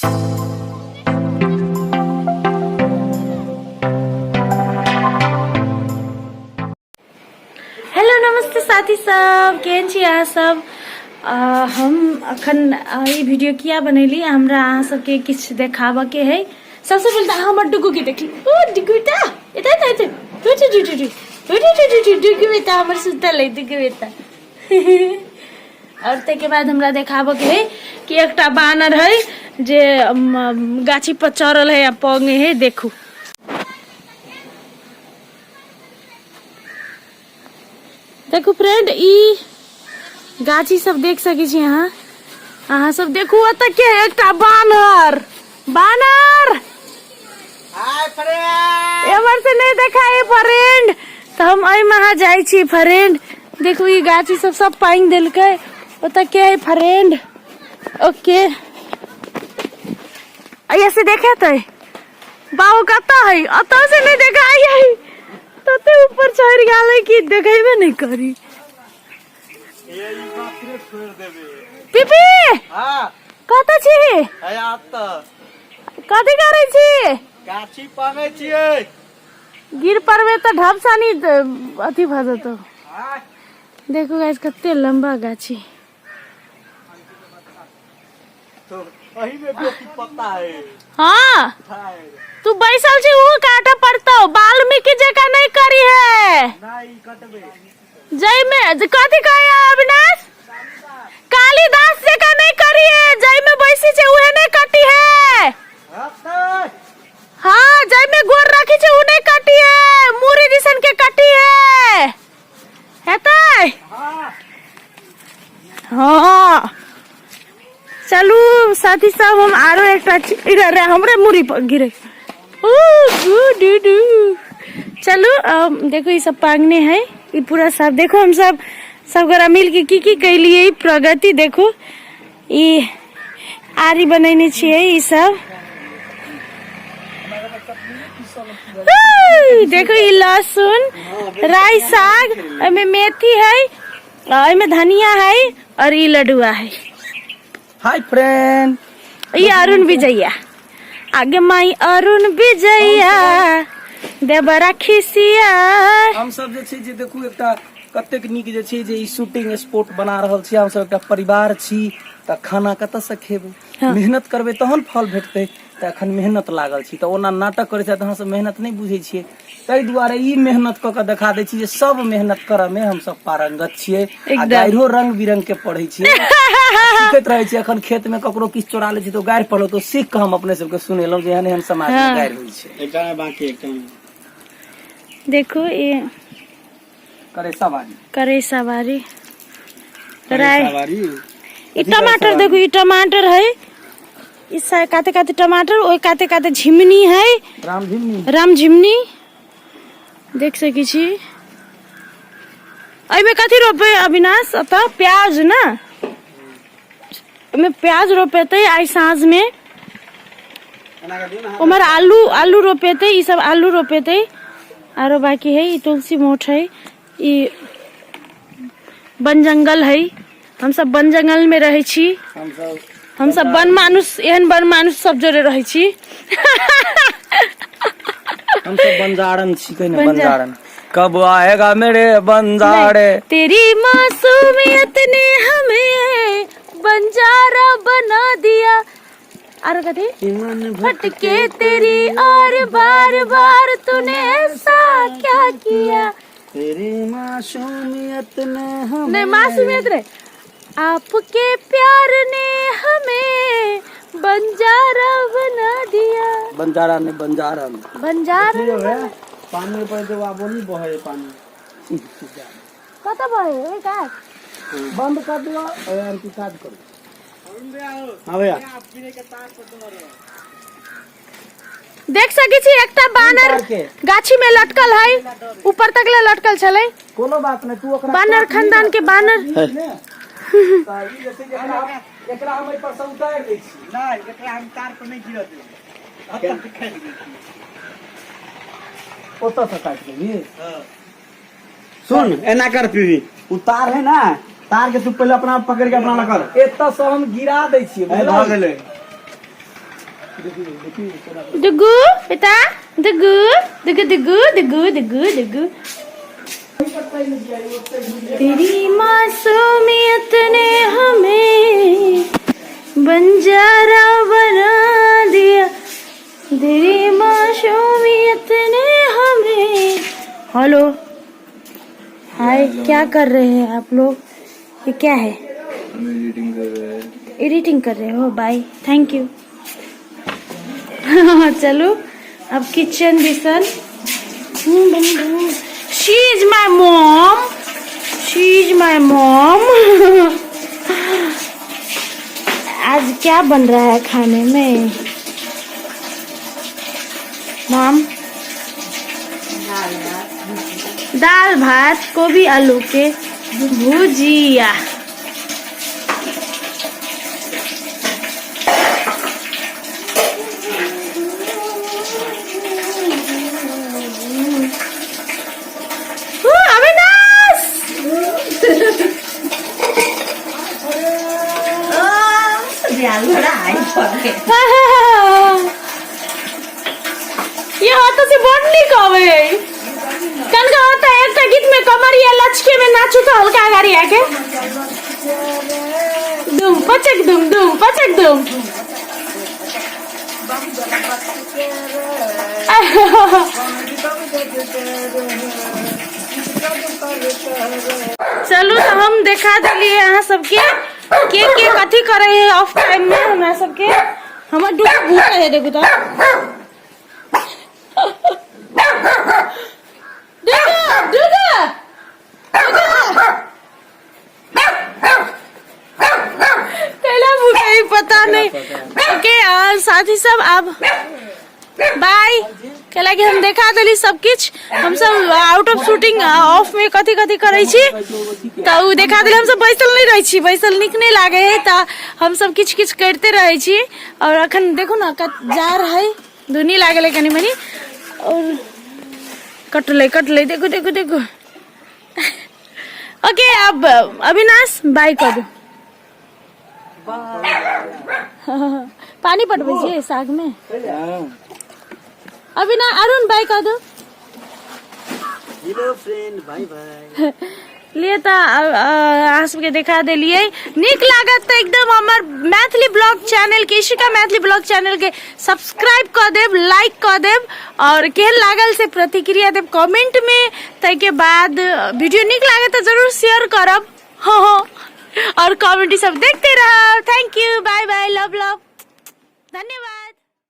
Hello नमस्ते साथी सब, केहन छी अहाँ सब? हम अखन ई वीडियो किया बनैली, हमरा अहाँ सबके किछु देखाबऽ के है। सबसे पहिले तऽ अहाँ हमर डुगू के देखली। ओ डुगू बेटा, एतऽ एतऽ एतऽ, do do do do do do do do, डुगू बेटा हमर सुतल है, डुगू बेटा। और ताहिके बाद हमरा देखाबऽ के है कि एकटा बानर है जे गाछी पर चढ़ल है आ पंगे है। देखू देखू फ्रेंड, ई गाछी सब देख सकै छी अहाँ। अहाँ सब देखू, ओतऽ के एकटा बानर, बानर एमहर से नहीं देखा है फ्रेंड, तऽ हम एहिमे अहाँ जाइ छी फ्रेंड। देखू ई गाछी सब सब पानि देलकै। ओतऽ के है फ्रेंड? ओके, ऐसे देखेतै बाबू कतऽ है? ओतऽ से नहीं देखाई है, तते ऊपर चढ़ गेल है कि देखेबे नहीं करी। पीपी, कतऽ छी? कथी करै छी? गाछी पांगै छियै। गिर पड़बे तऽ ढबसानी अथी भऽ जेतौ। देखू गाइस, कते लंबा गाछी। तो एही में बेसी पत्ता है। हाँ, तू बैसल छी, ऊ काटे पड़तौ। वाल्मीकि जकाँ नहीं करी है। नहीं कटबे। जय में कथी कहे अविनाश, कालिदास जकाँ नहीं करी है। जय में बैसी छे उहे नहीं कटी है। हाँ, जय में गोर रखी छे ऊ नहीं कटी है, मूरी दिसन के कटी है। हेतै? हाँ, चलू साथी सब, हम आरो एकटा इधर रे, हमरे मुड़ी पर गिरे। ऊ गु do do. चलू, देखो ई सब पांगने है, ई पूरा सब देखो। हम सब सब गोरा मिल के की की कैलिए, ई प्रगति देखो। ई आरी बनैने छियै ई सब। देखो ई लहसुन, राई साग, एमे मेथी है, एमे धनिया है और ई लडुआ है। हाय फ्रेंड, ई अरुण विजया आगे माई, अरुण विजया देवरा खिसिया। हम सब जे छै जे देखू एकटा कतेक नीक जे छै जे ई शूटिंग स्पॉट बना रहल छी। हम सब एकटा परिवार छी, तऽ खाना कतऽ से खेबै? मेहनत करबै तहन फल भेटतै। तऽ एखन मेहनत लागल छी। तऽ ओना नाटक करै छै तऽ अहाँ सब मेहनत नहि बुझै छियै, ताहि दुआरे ई मेहनत कऽ कऽ देखा दै छी जे सब मेहनत करऽ मे हमसब पारंगत छियै आ गाइरो रंग बिरंग के पढ़ै छियै, सीखैत रहै छियै। एखन खेत मे ककरो किछु चोरा लै छी तऽ गारि पढ़लहुँ, तऽ सीख कऽ हम अपने सबके सुनेलहुँ जे एहन एहन समाज मे गारि होइ छै। एकटा मे बाकी, एकटा मे। देखू ई करे सवारी, करे सवारी राय। सवारी। ई टमाटर देखू, ई टमाटर है। ई काते काते टमाटर, ओहि काते काते झिमनी है। राम झिमनी। राम झिमनी देख सकै छी। एहिमे कथी रोपे अविनाश? अतः प्याज ना, ओहिमे प्याज रोपेतै आइ साँझ में। उम्हर आलू, आलू रोपेतै, ई सब आलू रोपेतै। आरो बाकी है ई तुलसी मोठ है। ई वन जंगल है, हम सब वन जंगल में रहै छी। हम सब वन मानुस, एहन वन मानुस सब जोड़े रहै छी। हम सब बंजारन छी, कहीं ना बंजारन। कब आएगा मेरे बंजारे? तेरी मासूमियत ने हमें बंजारा बना दिया। आरो कथी? फटके तेरी और बार बार तूने ऐसा क्या किया? तेरी मासूमियत ने हम नहीं, मासूमियत रे, आपके प्यार ने हमें बंजारा बना दिया। बंजारा ने बंजारा ने बंजारा ने बना- पानी पर जब आबो नहीं बहे पानी। कतऽ बहे ओइ कात? बंद कर दियो, आंटी, काज करो। हाँ भैया। देख सकै छी एकटा बानर तार के। गाछी में लटकल है, ऊपर तक ले लटकल छलै। कोनो बात नहीं, तू ओकरा बानर खानदान के बानर। ने तऽ ई जे छै जे एकरा हम एहि पर से उतारि दै छी। नहीं, एकरा हम तार पर नहीं गिरऽ देब। ओतऽ से काटि देबही? सुन, एना कर पीवी, उ तार है ना, तार के तू पहले अपना पकड़ के अपना ला कर। एतऽ से हम गिरा दै छियै। भऽ गेलै। डुगू बेटा, डुगू डुगू डुगू डुगू डुगू डुगू। तेरी मासूमियत ने हमें बंजारा बना दिया, तेरी मासूमियत ने हमें। हेलो, हाय, क्या कर रहे हैं आप लोग? ये क्या है? एडिटिंग कर रहे हैं। एडिटिंग कर रहे हो? Bye, thank you. चलो अब किचन दिसन। She is my mom, she is my mom. आज क्या बन रहा है खाने में मॉम? दाल भात, कोबी आलू के भुजिया। अविनाश, ये हाथ से बड़ नीक आवे है। कनका होता है एकटा गीत में कमरिया लचके में नाचू तो हल्का गाड़ी आके दुम पचक दुम दुम पचक दुम। चलू तो हम देखा दिलिए अहाँ सबके के के कथी करे है ऑफ टाइम में। हमरा सबके हमर डूब भूख है, देखू तो देखो डूबा कैला भूख है पता नहीं। ओके, और साथी सब अब बाय। कैला कि हम देखा देली सब किछ। हम सब आउट ऑफ शूटिंग ऑफ में कथी कथी करै छी तऽ उ देखा देली। हम सब बैसल नहीं रहै छी, बैसल नीक नहीं लागे है, तऽ हम सब किछ किछ करते रहै छी। और अखन देखू ना जा रहै धुनी लागल है कनी मनी और कटलै कटलै, देखू देखू देखू। ओके, अब अविनाश बाय कर दो। पानी पटबै छियै साग में? अविनाश, अरुण बाय कर दो। हेलो फ्रेंड, बाय बाय। लिए तऽ अहाँ सबके देखा देलियै। नीक लागत तऽ एकदम हमर मैथिली ब्लॉग चैनल के, इशिका मैथिली ब्लॉग चैनल के सब्सक्राइब कऽ देब, लाइक कऽ देब और केहन लागल से प्रतिक्रिया देब कमेंट में। ताहिके बाद वीडियो नीक लागत तऽ जरूर शेयर करब। हाँ हाँ, और कॉमेडी सब देखते रहब। Thank you, bye bye, love love, धन्यवाद।